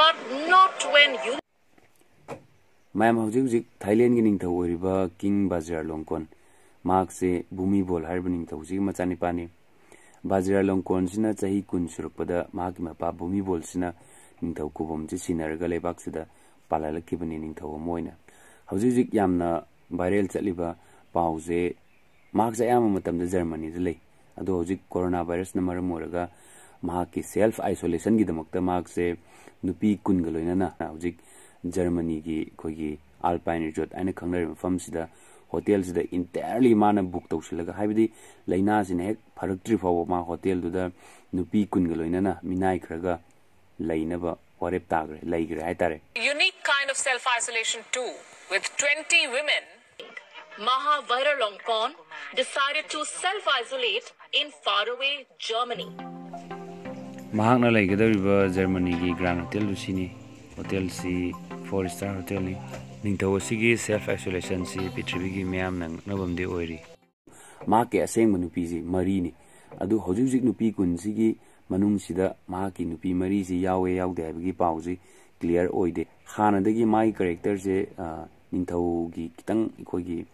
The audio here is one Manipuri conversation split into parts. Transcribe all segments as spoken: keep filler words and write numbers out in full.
Not when you. ꯃꯌꯥꯝ, ꯍꯧꯖꯤꯛ ꯍꯧꯖꯤꯛ ꯊꯥꯏꯂꯦꯟꯒꯤ ꯅꯤꯡꯊꯧ ꯑꯣꯏꯔꯤꯕ ꯀꯤꯡ ꯕꯥꯖꯤꯔꯥꯂꯣꯡꯀꯣꯟ, ꯃꯍꯥꯛꯁꯦ ꯚꯨꯃꯤꯕꯣꯜ ꯍꯥꯏꯔꯤꯕ ꯅꯤꯡꯊꯧꯁꯤꯒꯤ ꯃꯆꯥꯅꯤꯄꯥꯅꯤ꯫ ꯕꯥꯖꯤꯔꯥꯂꯣꯡꯀꯣꯟꯁꯤꯅ ꯆꯍꯤ ꯀꯨꯟ ꯁꯨꯔꯛꯄꯗ ꯃꯍꯥꯛꯀꯤ ꯃꯄꯥ ꯚꯨꯃꯤꯕꯣꯜꯁꯤꯅ ꯅꯤꯡꯊꯧ ꯈꯨꯕꯝꯁꯤ ꯁꯤꯟꯅꯔꯒ ꯂꯩꯕꯥꯛꯁꯤꯗ ꯄꯥꯜꯍꯜꯂꯛꯈꯤꯕꯅꯤ ꯅꯤꯡꯊꯧ ꯑꯃ ꯑꯣꯏꯅ꯫ ꯍꯧꯖꯤꯛ ꯍꯧꯖꯤꯛ ꯌꯥꯝꯅ ꯚꯥꯏꯔꯦꯜ ꯆꯠꯂꯤꯕ ꯄꯥꯎꯁꯦ, ꯃꯍꯥꯛꯁꯦ ꯑꯌꯥꯝꯕ ꯃꯇꯝꯗ ꯖꯔꯃꯅꯤꯗ ꯂꯩ꯫ ꯑꯗꯣ ꯍꯧꯖꯤꯛ ꯀꯣꯔꯣꯅꯥ ꯚꯥꯏꯔꯁꯅ ꯃꯔꯝ ꯑꯣꯏꯔꯒ ꯃꯍꯥꯛꯀꯤ ꯁꯦꯜꯐ ꯑꯥꯏꯁꯣꯂꯦꯁꯟꯒꯤꯗꯃꯛꯇ ꯃꯍꯥꯛꯁꯦ ꯅꯨꯄꯤ ꯀꯨꯟꯒ ꯂꯣꯏꯅꯅ ꯍꯧꯖꯤꯛ ꯖꯔꯃꯅꯤꯒꯤ ꯑꯩꯈꯣꯏꯒꯤ ꯑꯥꯜꯄꯥꯏꯟ ꯔꯤꯖꯣꯔꯠ ꯍꯥꯏꯅ ꯈꯪꯅꯔꯤꯕ ꯃꯐꯝꯁꯤꯗ, ꯍꯣꯇꯦꯜꯁꯤꯗ ꯏꯟꯇꯥꯌꯔꯂꯤ ꯃꯥꯅ ꯕꯨꯛ ꯇꯧꯁꯤꯜꯂꯒ, ꯍꯥꯏꯕꯗꯤ ꯂꯥꯏꯅꯥꯁꯤꯅ ꯍꯦꯛ ꯐꯔꯛꯇ꯭ꯔꯤ ꯐꯥꯎꯕ ꯃꯥ ꯍꯣꯇꯦꯜꯗꯨꯗ ꯅꯨꯄꯤ ꯀꯨꯟꯒ ꯂꯣꯏꯅꯅ ꯃꯤꯅꯥꯏ ꯈꯔꯒ ꯂꯩꯅꯕ ꯋꯥꯔꯦꯞ ꯇꯥꯈ꯭ꯔꯦ, ꯂꯩꯈ꯭ꯔꯦ ꯍꯥꯏꯇꯥꯔꯦ꯫ Unique kind of self-isolation too, with twenty women. Maha Vairalongkorn decided to self-isolate in faraway Germany. ꯃꯍꯥꯛꯅ ꯂꯩꯒꯗꯧꯔꯤꯕ ꯖꯔꯃꯅꯤꯒꯤ ꯒ꯭ꯔꯥꯟ ꯍꯣꯇꯦꯜꯗꯨ ꯁꯤꯅꯤ꯫ ꯍꯣꯇꯦꯜꯁꯤ ꯐꯣꯔ ꯁ꯭ꯇꯥꯔ ꯍꯣꯇꯦꯜꯅꯤ꯫ ꯅꯤꯡꯊꯧ ꯑꯁꯤꯒꯤ ꯁꯦꯜꯐ ꯑꯥꯏꯁꯣꯂꯦꯁꯟꯁꯤ ꯄ꯭ꯔꯤꯊꯤꯕꯤꯒꯤ ꯃꯤꯌꯥꯝꯅ ꯉꯛꯅꯕ ꯑꯃꯗꯤ ꯑꯣꯏꯔꯤ꯫ ꯃꯍꯥꯛꯀꯤ ꯑꯁꯦꯡꯕ ꯅꯨꯄꯤꯁꯤ ꯃꯔꯤꯅꯤ꯫ ꯑꯗꯨ ꯍꯧꯖꯤꯛ ꯍꯧꯖꯤꯛ ꯅꯨꯄꯤ ꯀꯨꯟꯁꯤꯒꯤ ꯃꯅꯨꯡꯁꯤꯗ ꯃꯍꯥꯛꯀꯤ ꯅꯨꯄꯤ ꯃꯔꯤꯁꯤ ꯌꯥꯎꯋꯦ ꯌꯥꯎꯗꯦ ꯍꯥꯏꯕꯒꯤ ꯄꯥꯎꯁꯤ ꯀ꯭ꯂꯤꯌꯥꯔ ꯑꯣꯏꯗꯦ꯫ ꯍꯥꯟꯅꯗꯒꯤ ꯃꯥꯒꯤ ꯀꯦꯔꯦꯛꯇꯔꯁꯦ, ꯑ, ꯅꯤꯡꯊꯧꯒꯤ ꯈꯤꯇꯪ ꯑꯩꯈꯣꯏꯒꯤ,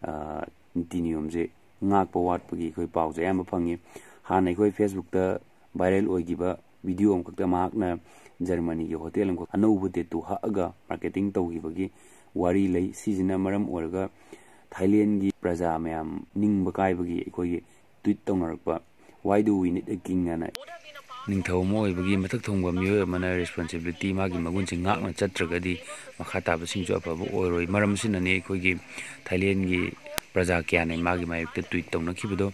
ꯑ, ꯅꯤꯇꯤ ꯅꯤꯌꯣꯝꯁꯦ ꯉꯥꯛꯄ ꯋꯥꯠꯄꯒꯤ ꯑꯩꯈꯣꯏ ꯄꯥꯎꯁꯦ ꯑꯌꯥꯝꯕ ꯐꯪꯉꯤ꯫ ꯍꯥꯟꯅ ꯑꯩꯈꯣꯏ ꯐꯦꯁꯕꯨꯛꯇ ꯚꯥꯏꯔꯦꯜ ꯑꯣꯏꯈꯤꯕ ꯚꯤꯗꯤꯑꯣ ꯑꯃꯈꯛꯇ ꯃꯍꯥꯛꯅ ꯖꯔꯃꯅꯤꯒꯤ ꯍꯣꯇꯦꯜ ꯑꯃꯈꯛ ꯑꯅꯧꯕ ꯇꯦꯇꯨ ꯍꯛꯑꯒ ꯃꯥꯔꯀꯦꯇꯤꯡ ꯇꯧꯈꯤꯕꯒꯤ ꯋꯥꯔꯤ ꯂꯩ꯫ ꯁꯤꯁꯤꯅ ꯃꯔꯝ ꯑꯣꯏꯔꯒ ꯊꯥꯏꯂꯦꯟꯒꯤ ꯄ꯭ꯔꯖꯥ ꯃꯌꯥꯝ ꯅꯤꯡꯕ ꯀꯥꯏꯕꯒꯤ ꯑꯩꯈꯣꯏꯒꯤ tweet ꯇꯧꯅꯔꯛꯄ, "Why do we need a king?" ꯑꯅ꯫ ꯅꯤꯡꯊꯧ ꯑꯃ ꯑꯣꯏꯕꯒꯤ ꯃꯊꯛ ꯊꯣꯡꯕ ꯃꯤꯑꯣꯏ ꯑꯃꯅ ꯔꯦꯁꯄꯣꯟꯁꯤꯕꯤꯂꯤꯇꯤ, ꯃꯥꯒꯤ ꯃꯒꯨꯟꯁꯤ ꯉꯥꯛꯅ ꯆꯠꯇ꯭ꯔꯒꯗꯤ ꯃꯈꯥ ꯇꯥꯕꯁꯤꯡꯁꯨ ꯑꯐꯕ ꯑꯣꯏꯔꯣꯏ꯫ ꯃꯔꯝ ꯑꯁꯤꯅꯅꯤ ꯑꯩꯈꯣꯏꯒꯤ ꯊꯥꯏꯂꯦꯟꯒꯤ ꯄ꯭ꯔꯖꯥ ꯀꯌꯥꯅ ꯃꯥꯒꯤ ꯃꯥꯌꯣꯛꯇ ꯇ꯭ꯋꯤꯠ ꯇꯧꯅꯈꯤꯕꯗꯣ꯫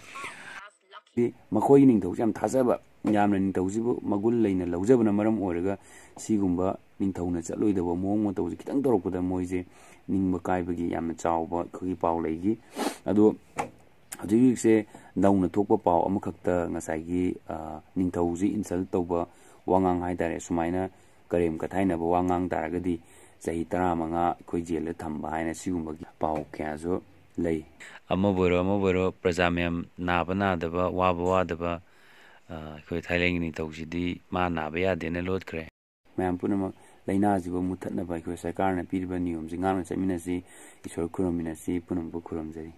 ꯃꯈꯣꯏꯒꯤ ꯅꯤꯡꯊꯧꯁꯤ ꯌꯥꯝ ꯊꯥꯖꯕ, ꯌꯥꯝꯅ ꯅꯤꯡꯊꯧꯁꯤꯕꯨ ꯃꯒꯨꯟ ꯂꯩꯅ ꯂꯧꯖꯕꯅ ꯃꯔꯝ ꯑꯣꯏꯔꯒ ꯁꯤꯒꯨꯝꯕ ꯅꯤꯡꯊꯧꯅ ꯆꯠꯂꯣꯏꯗꯕ ꯃꯑꯣꯡ ꯃꯇꯧꯁꯦ ꯈꯤꯇꯪ ꯇꯧꯔꯛꯄꯗ ꯃꯣꯏꯁꯦ ꯅꯤꯡꯕ ꯀꯥꯏꯕꯒꯤ ꯌꯥꯝꯅ ꯆꯥꯎꯕ ꯑꯩꯈꯣꯏꯒꯤ ꯄꯥꯎ ꯂꯩꯈꯤ꯫ ꯑꯗꯣ ꯍꯧꯖꯤꯛ ꯍꯧꯖꯤꯛꯁꯦ ꯅꯧꯅ ꯊꯣꯛꯄ ꯄꯥꯎ ꯑꯃꯈꯛꯇ ꯉꯁꯥꯏꯒꯤ, ꯑ, ꯅꯤꯡꯊꯧꯁꯤ ꯏꯟꯁꯜꯠ ꯇꯧꯕ ꯋꯥꯉꯥꯡ ꯍꯥꯏꯇꯥꯔꯦ, ꯁꯨꯃꯥꯏꯅ ꯀꯔꯦꯝ ꯀꯊꯥꯏꯅꯕ ꯋꯥ ꯉꯥꯡ ꯇꯥꯔꯒꯗꯤ ꯆꯍꯤ ꯇꯔꯥꯃꯉꯥ ꯑꯩꯈꯣꯏ ꯖꯦꯜꯗ ꯊꯝꯕ ꯍꯥꯏꯅ ꯁꯤꯒꯨꯝꯕꯒꯤ ꯄꯥꯎ ꯀꯌꯥꯁꯨ ꯂꯩ꯫ ꯑꯃꯕꯨ ꯑꯣꯏꯔꯣ, ꯑꯃꯕꯨ ꯑꯣꯏꯔꯣ, ꯄ꯭ꯔꯖꯥ ꯃꯌꯥꯝ ꯅꯥꯕ ꯅꯥꯗꯕ, ꯋꯥꯕ ꯋꯥꯗꯕ, ꯑ, ꯑꯩꯈꯣꯏ ꯊꯥꯏꯂꯦꯟꯒꯤ ꯅꯤꯡꯊꯧꯁꯤꯗꯤ ꯃꯥ ꯅꯥꯕ ꯌꯥꯗꯦꯅ ꯂꯣꯠꯈ꯭ꯔꯦ꯫ ꯃꯌꯥꯝ ꯄꯨꯝꯅꯃꯛ ꯂꯥꯏꯅꯥꯁꯤꯕꯨ ꯃꯨꯊꯠꯅꯕ ꯑꯩꯈꯣꯏ ꯁꯔꯀꯥꯔꯅ ꯄꯤꯔꯤꯕ ꯅꯤꯌꯣꯝꯁꯤ ꯉꯥꯛꯅ ꯆꯠꯃꯤꯟꯅꯁꯤ꯫ ꯏꯁꯣꯔ ꯈꯨꯔꯨꯝꯃꯤꯟꯅꯁꯤ꯫ ꯄꯨꯝꯅꯃꯛꯄꯨ ꯈꯨꯔꯨꯝꯖꯔꯤ꯫